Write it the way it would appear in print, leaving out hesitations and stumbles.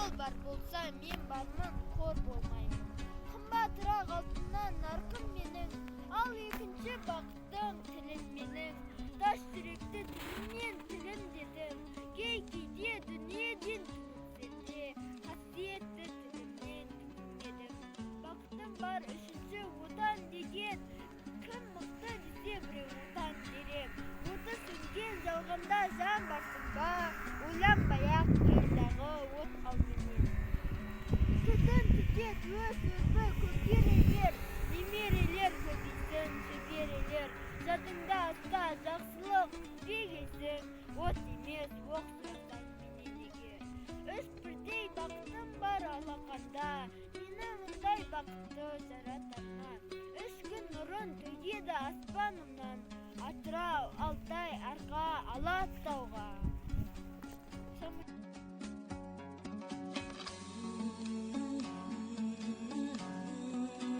Ол бар болса, мен бармын, қор болмаймын. Қымбатырақ алтыннан нарқым менің. Ал екінші бақытым — тілім менің. Тас жүректі тіліммен тілім дедім. Кей кейде дүниеден түңілсем де, қасиетті тілімнен түңілмедім. Бақытым бар үшінші, Отан деген. Кім мықты десе біреу, Отан дер ем. Оты сөнген жалғанда жан барсың ба? Ойланбай ақ кел дағы, от ал менен. Түтін түтет, өс, өрбі, көкерелер. Немерелер көбейсін, шөберелер. Жадыңда ұста, жақсылық күтпегенсің. От емес, оқ сұрасаң менен егер. Үш бірдей бақытым бар алақанда. Мені мұндай бақытты жаратар ма? Үш күн нұрын төгеді аспанымнан. Атырау, Алтай, Арқа, Алатауға.